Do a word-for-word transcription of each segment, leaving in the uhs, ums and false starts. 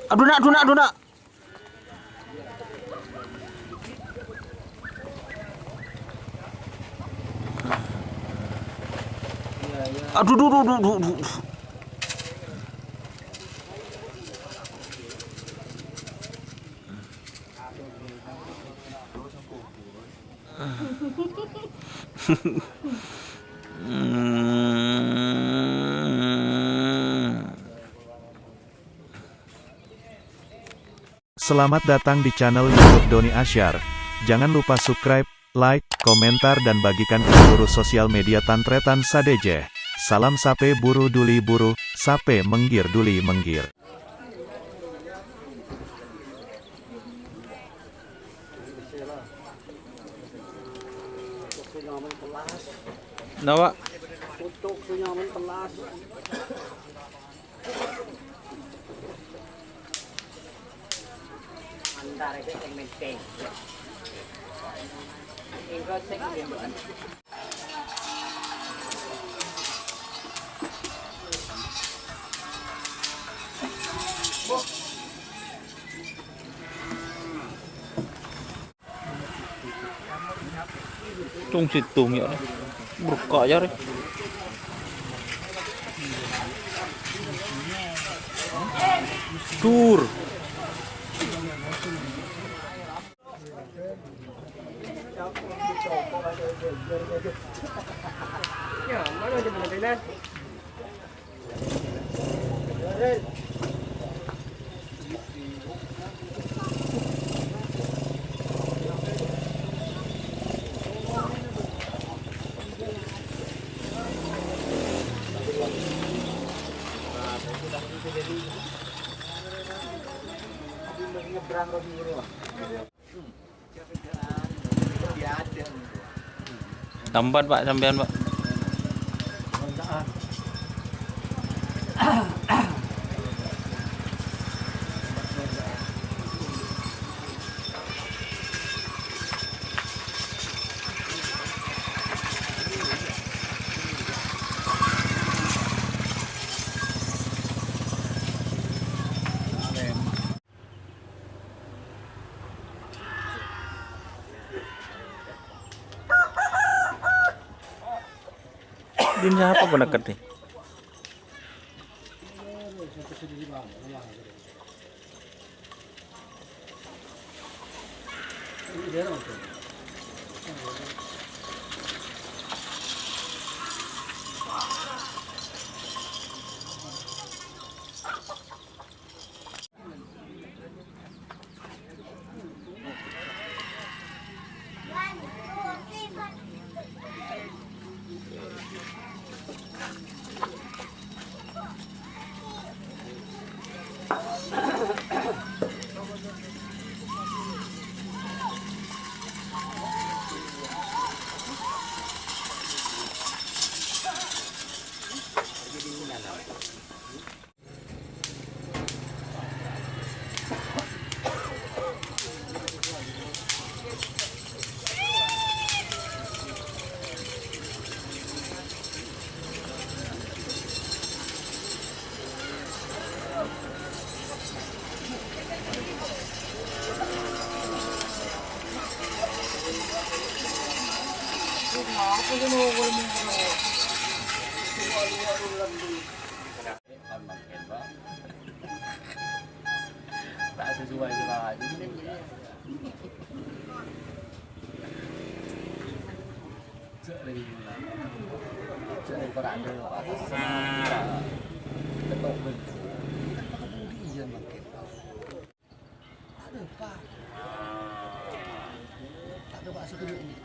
Aduna', aduna', aduna'. Adu, du, du, du, du, du. Selamat datang di channel YouTube Doni Asyar. Jangan lupa subscribe, like, komentar, dan bagikan ke seluruh sosial media Tan Tretan sadhâjâ. Salam sapè buru duli buru, sapè mèngghir duli mèngghir. Napa? Cung sèttong ya. Berkah ya, rè. Dur. Tambat, Pak, sampèyan, Pak. Din sapa panèka, Din? Ta' sesuai sira. Jhâ' rèng, jhâ' rèng parada pasar. Ketok bendhu. Iyâ mangkèn. Ada, Pak. Ada, Pak, satu ini.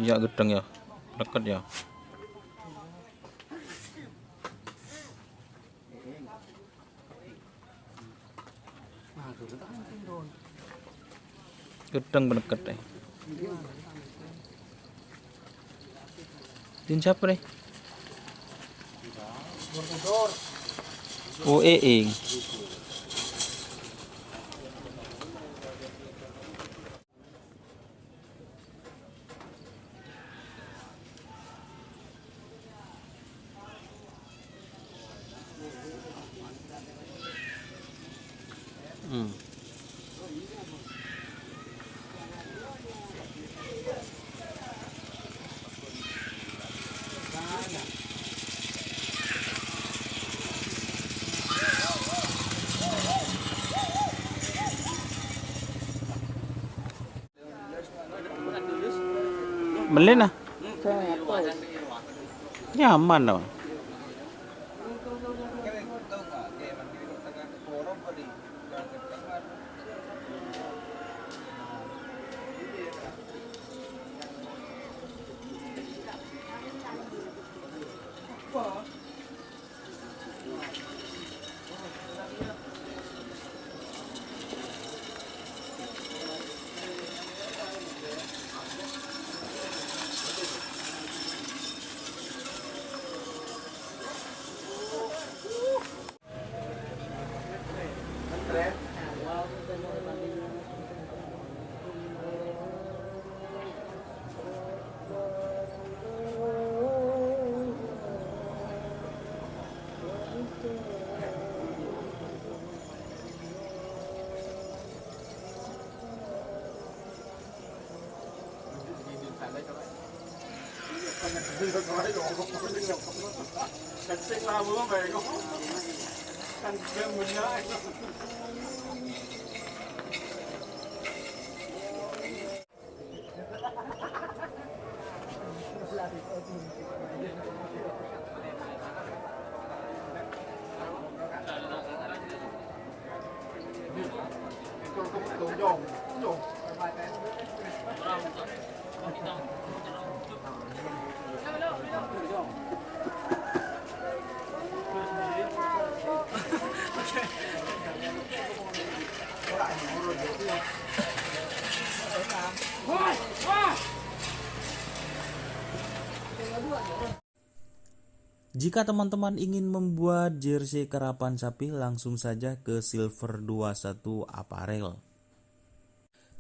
Iyâ, ghedhâng, yâ. Deket, yâ. Ghedhâng bân deket, eh. Din sapa, rè? Oh, Eeng. Hmm. Mellè, na? Nyaman, no? Jika teman-teman ingin membuat jersey Karapan Sapi, langsung saja ke Silver dua satu Apparel.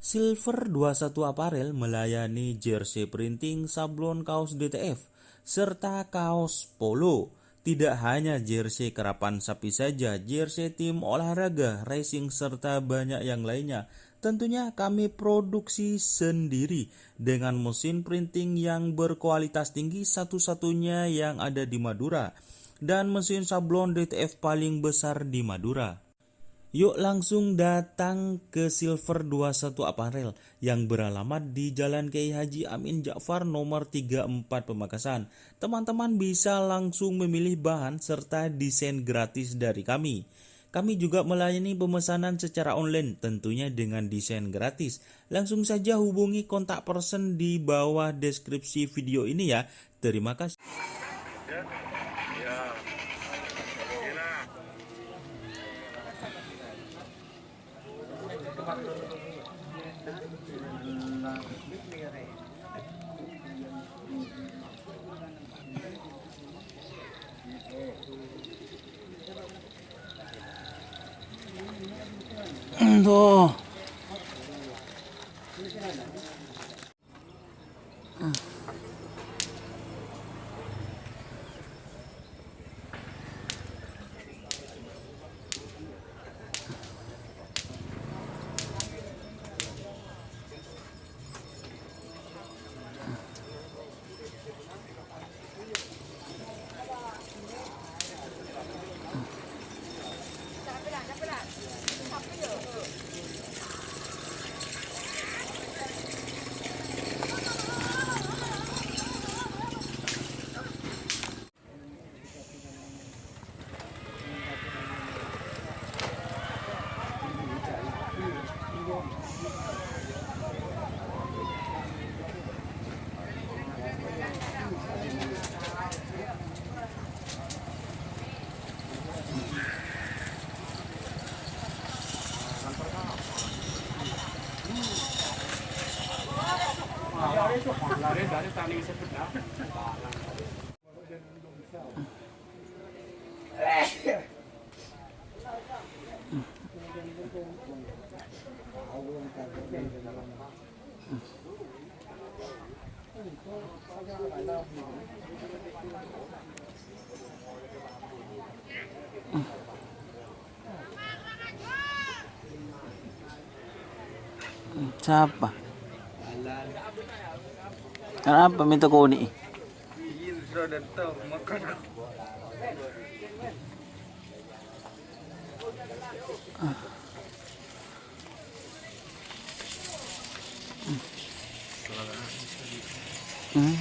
Silver dua satu Apparel melayani jersey printing, sablon kaos D T F, serta kaos polo. Tidak hanya jersey karapan sapi saja, jersey tim olahraga, racing, serta banyak yang lainnya. Tentunya kami produksi sendiri dengan mesin printing yang berkualitas tinggi, satu-satunya yang ada di Madura, dan mesin sablon D T F paling besar di Madura. Yuk langsung datang ke Silver dua satu Apparel yang beralamat di Jalan Kiai Haji Amin Ja'far nomor tiga empat Pamekasan. Teman-teman bisa langsung memilih bahan serta desain gratis dari kami. Kami juga melayani pemesanan secara online, tentunya dengan desain gratis. Langsung saja hubungi kontak person di bawah deskripsi video ini ya. Terima kasih. Tuh. Sapa? Kenapa minta koni? Hmm.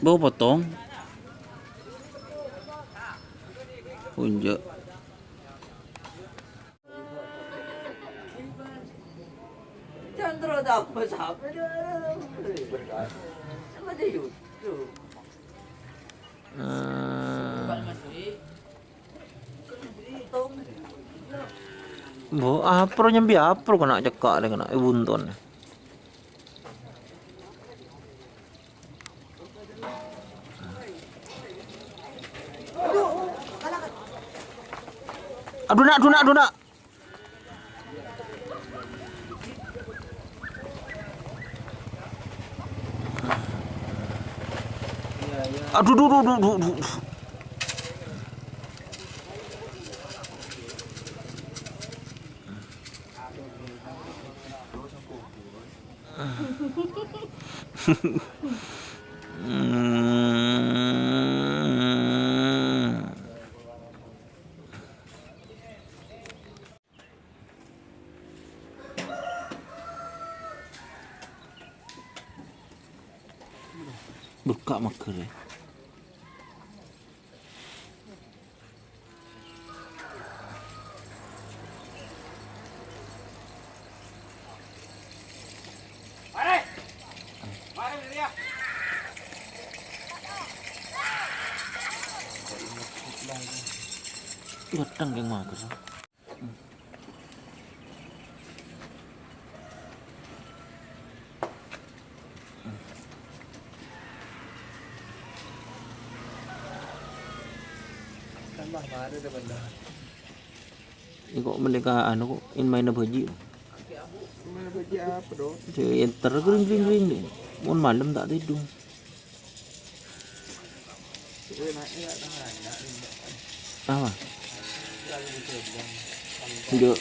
Bâ potong. Punjâ. Chandra tambah sampai dia. Sama dia YouTube. Hmm. Bo, apro nyambi apro kèna cekka' lè kèna, eh, bunton. Aduna, aduna, aduna. Adu, du, du, du, du, du. Bukka' mager, ya. Gateng kèng mager. Iko' mellè ka anu, ko' in maènna bhâji'. Maènna bhâji' apa, Dok? Sè enter gring, gring, gring. Mon malem ta' tèdung. Apa? Enggak.